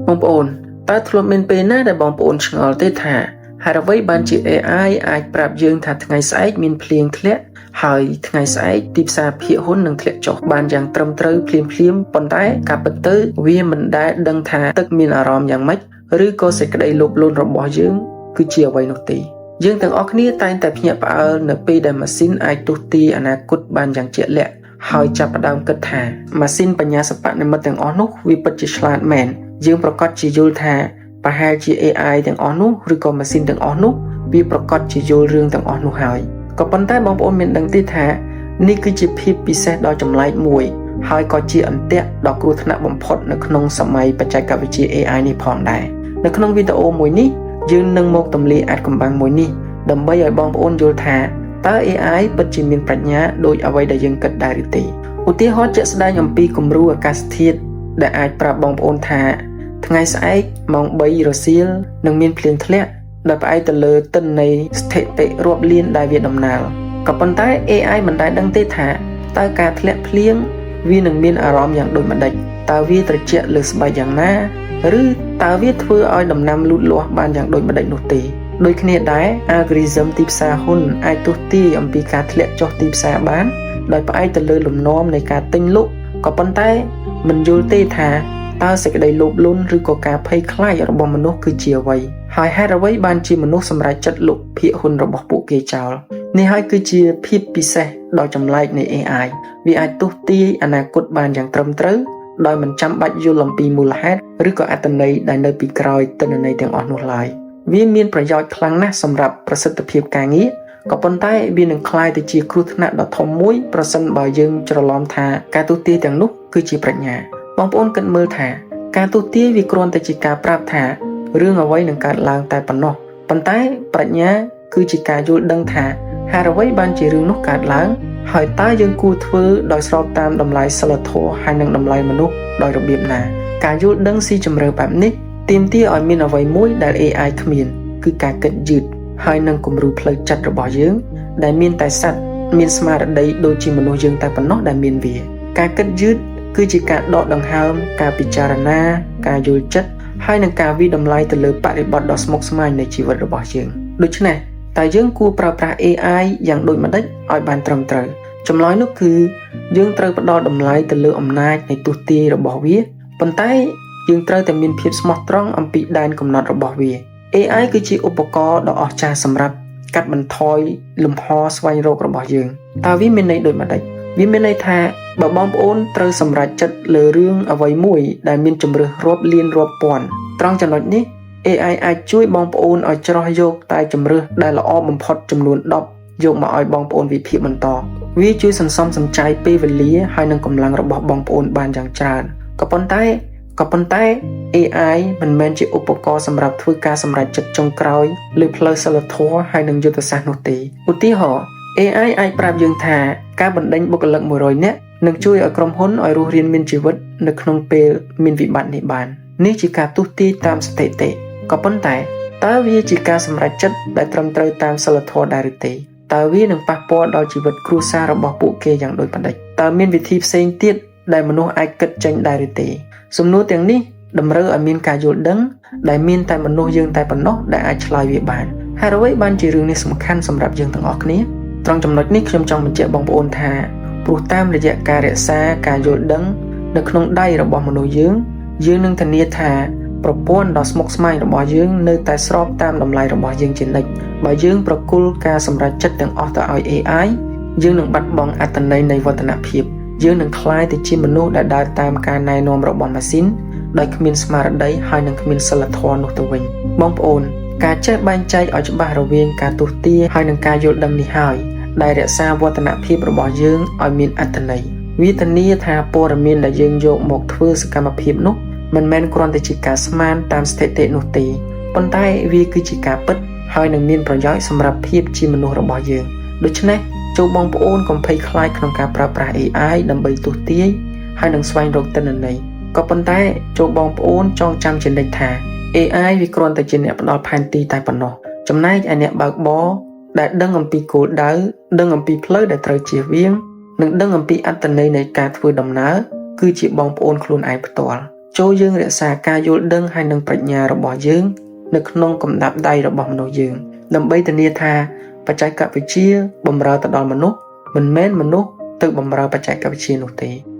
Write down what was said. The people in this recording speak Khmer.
បងប្អូនតើធ្លាប់មានពេលណាដែលបងប្អូនឆ្ងល់ទេថាហេតុអ្វីបានជា AI អាចប្រាប់យើងថាថ្ងៃស្អែកមានភ្លៀងធ្លាក់ហើយថ្ងៃស្អែកទីផ្សារភាគហ៊ុននឹងធ្លាក់ចុះបានយ៉ាងត្រឹមត្រូវភ្លាមភ្លាមប៉ុន្តែការពិតទៅវាមិនដែលដឹងថាទឹកមានអារម្មណ៍យ៉ាងម៉េចឬក៏សេចក្តីលោភលន់របស់យើងគឺជាអ្វីនោះទេយើងទាំងអស់គ្នាតែងតែភ្ញាក់ផ្អើលនៅពេលដែលម៉ាស៊ីនអាចទស្សន៍ទាយអនាគតបានយ៉ាងជាក់លាក់ហើយចាប់ផ្ដើមគិតថាម៉ាស៊ីនបញ្ញាសិប្បនិម្មិតទាំងអស់នោះវាពិតជាឆ្លាតមែនយើងប្រកាសជាយល់ថាប្រហែលជា AI ទាំងអស់នោះឬក៏ម៉ាស៊ីនទាំងអស់នោះវាប្រកាសជាយល់រឿងទាំងអស់នោះហើយក៏ប៉ុន្តែបងប្អូនមានដឹងទេថានេះគឺជាភាពពិសេសដ៏ចម្លែកមួយហើយក៏ជាអន្ទាក់ដ៏គ្រោះថ្នាក់បំផុតនៅក្នុងសម័យបច្ចេកវិទ្យា AI នេះផងដែរនៅក្នុងវីដេអូមួយនេះយើងនឹងមកទម្លាយអាថ៌កំបាំងមួយនេះដើម្បីឲ្យបងប្អូនយល់ថាតើ AI ពិតជាមានប្រាជ្ញាដូចអ្វីដែលយើងគិតដែរឬទេឧទាហរណ៍ជាក់ស្ដែងអំពីគំរូអាកាសធាតុដែលអាចប្រាប់បងប្អូនថាថ្ងៃស្អែកម៉ោង3រសៀលនឹងមានភ្លៀងធ្លាក់ដោយផ្អែកទៅលើទិន្នន័យស្ថិតិរាប់លានដែលវាតំណាលក៏ប៉ុន្តែ AI មិនដែលដឹងទេថាតើការធ្លាក់ភ្លៀងវានឹងមានអារម្មណ៍យ៉ាងដូចម្ដេចតើវាត្រជាក់លើស្បែកយ៉ាងណាឬតើវាធ្វើឲ្យដំណាំលូតលាស់បានយ៉ាងដូចម្ដេចនោះទេដូចគ្នាដែរ algorithm ទីផ្សារហ៊ុនអាចទស្សន៍ទាយអំពីការធ្លាក់ចុះទីផ្សារបានដោយផ្អែកទៅលើលំនាំនៃការទិញលក់ក៏ប៉ុន្តែមិនយល់ទេថាតើសេចក្តីលោភលន់ឬក៏ការភ័យខ្លាចរបស់មនុស្សគឺជាអ្វីហើយហេតុអ្វីបានជាមនុស្សសម្រេចចិត្តលក់ភាគហ៊ុនរបស់ពួកគេចោលនេះហើយគឺជាភាពពិសេសដ៏ចម្លែកនៃ AI វាអាចទស្សន៍ទាយអនាគតបានយ៉ាងត្រឹមត្រូវដោយមិនចាំបាច់យល់អំពីមូលហេតុឬក៏អត្ថន័យដែលនៅពីក្រោយទិន្នន័យទាំងអស់នោះឡើយវាមានប្រយោជន៍ខ្លាំងណាស់សម្រាប់ប្រសិទ្ធភាពការងារក៏ប៉ុន្តែវានឹងក្លាយទៅជាគ្រោះថ្នាក់ដ៏ធំមួយប្រសិនបើយើងច្រឡំថាការទស្សន៍ទាយទាំងនោះគឺជាប្រាជ្ញាបងប្អូនគិតមើលថាការទស្សន៍ទាយវាគ្រាន់តែជាការប្រាប់ថារឿងអ្វីនឹងកើតឡើងតែប៉ុណ្ណោះប៉ុន្តែប្រាជ្ញាគឺជាការយល់ដឹងថាហេតុអ្វីបានជារឿងនោះកើតឡើងហើយតើយើងគួរធ្វើដោយស្របតាមតម្លៃសីលធម៌ហើយនិងតម្លៃមនុស្សដោយរបៀបណាការយល់ដឹងស៊ីជម្រៅបែបនេះទាមទារឲ្យមានអ្វីមួយដែល AI គ្មានគឺការគិតយឺតហើយនឹងគំរូផ្លូវចិត្តរបស់យើងដែលមានតែសត្វមានស្មារតីដូចជាមនុស្សយើងតែប៉ុណ្ណោះដែលមានវាការគិតយឺតគឺជាការដកដង្ហើមការពិចារណាការយល់ចិត្តហើយនឹងការវាយតម្លៃទៅលើបរិបទដ៏ស្មុគស្មាញនៃជីវិតរបស់យើងដូច្នេះតើយើងគួរប្រើប្រាស់ AI យ៉ាងដូចម្តេចឲ្យបានត្រឹមត្រូវចម្លើយនោះគឺយើងត្រូវផ្ដល់តម្លៃទៅលើអំណាចនៃទស្សន៍ទាយរបស់វាប៉ុន្តែយើងត្រូវតែមានភាពស្មោះត្រង់អំពីដែនកំណត់របស់វា AI គឺជាឧបករណ៍ដ៏អស្ចារ្យសម្រាប់កាត់បន្ថយលំហស្វែងរករបស់យើងតើវាមានន័យដូចម្តេចវាមានន័យថាបើបងប្អូនត្រូវសម្រេចចិត្តលើរឿងអ្វីមួយដែលមានជម្រើសរាប់លានរាប់ពាន់ត្រង់ចំណុចនេះ AI អាចជួយបងប្អូនឲ្យច្រោះយកតែជម្រើសដែលល្អបំផុតចំនួន10យកមកឲ្យបងប្អូនវិភាគបន្តវាជួយសន្សំសំចៃពេលវេលាហើយនិងកម្លាំងរបស់បងប្អូនបានយ៉ាងច្រើនក៏ប៉ុន្តែ AI មិនមែនជាឧបករណ៍សម្រាប់ធ្វើការសម្រេចចិត្តចុងក្រោយលើផ្លូវសីលធម៌ហើយនិងយុទ្ធសាស្ត្រនោះទេឧទាហរណ៍ AI អាចប្រាប់យើងថាការបណ្ដេញបុគ្គលិក100នាក់នឹងជួយឲ្យក្រុមហ៊ុនឲ្យរស់រានមានជីវិតនៅក្នុងពេលមានវិបត្តិនេះបាននេះជាការទស្សន៍ទាយតាមស្ថិតិក៏ប៉ុន្តែតើវាជាការសម្រេចចិត្តដែលត្រឹមត្រូវតាមសីលធម៌ដែរឬទេតើវានឹងប៉ះពាល់ដល់ជីវិតគ្រួសាររបស់ពួកគេយ៉ាងដូចម្តេចតើមានវិធីផ្សេងទៀតដែលមនុស្សអាចគិតចេញដែរឬទេសំណួរទាំងនេះតម្រូវឲ្យមានការយល់ដឹងដែលមានតែមនុស្សយើងតែប៉ុណ្ណោះដែលអាចឆ្លើយវាបានហើយអ្វីបានជារឿងនេះសំខាន់សម្រាប់យើងទាំងអស់គ្នាត្រង់ចំណុចនេះខ្ញុំចង់បញ្ជាក់បងប្អូនថាព្រោះតាមរយៈការរក្សាការយល់ដឹងនៅក្នុងដៃរបស់មនុស្សយើងយើងនឹងធានាថាប្រព័ន្ធដ៏ស្មុគស្មាញរបស់យើងនៅតែស្របតាមតម្លៃរបស់យើងជានិច្ចបើយើងប្រគល់ការសម្រេចចិត្តទាំងអស់ទៅឲ្យ AI យើងនឹងបាត់បង់អត្ថន័យនៃវឌ្ឍនភាពយើងនឹងក្លាយទៅជាមនុស្សដែលដើរតាមការណែនាំរបស់ម៉ាស៊ីនដោយគ្មានស្មារតីហើយនឹងគ្មានសីលធម៌នោះទៅវិញបងប្អូនការចេះបែងចែកឲ្យច្បាស់រវាងការទស្សន៍ទាយហើយនឹងការយល់ដឹងនេះហើយដែលរក្សាវឌ្ឍនភាពរបស់យើងឲ្យមានអត្ថន័យវាធានាថាព័ត៌មានដែលយើងយកមកធ្វើសកម្មភាពនោះមិនមែនគ្រាន់តែជាការស្មានតាមស្ថិតិនោះទេប៉ុន្តែវាគឺជាការពិតហើយនឹងមានប្រយោជន៍សម្រាប់ភាពជាមនុស្សរបស់យើងដូច្នេះចូលបងប្អូនកុំភ័យខ្លាចក្នុងការប្រើប្រាស់ AI ដើម្បីទស្សន៍ទាយហើយនឹងស្វែងរកទិន្នន័យក៏ប៉ុន្តែចូលបងប្អូនចងចាំជានិច្ចថា AI វាគ្រាន់តែជាអ្នកផ្ដល់ផែនទីតែប៉ុណ្ណោះចំណែកឯអ្នកបើកបរដែលដឹងអំពីគោលដៅដឹងអំពីផ្លូវដែលត្រូវជៀសវាងនិងដឹងអំពីអត្ថន័យនៃការធ្វើដំណើរគឺជាបងប្អូនខ្លួនឯងផ្ទាល់។ ចូលយើងរក្សាការយល់ដឹងហើយនិងប្រាជ្ញារបស់យើងនៅក្នុងកំដាប់ដៃរបស់មនុស្សយើងដើម្បីធានាថាបច្ចេកវិទ្យាបម្រើទៅដល់មនុស្សមិនមែនមនុស្សទៅបម្រើបច្ចេកវិទ្យានោះទេ។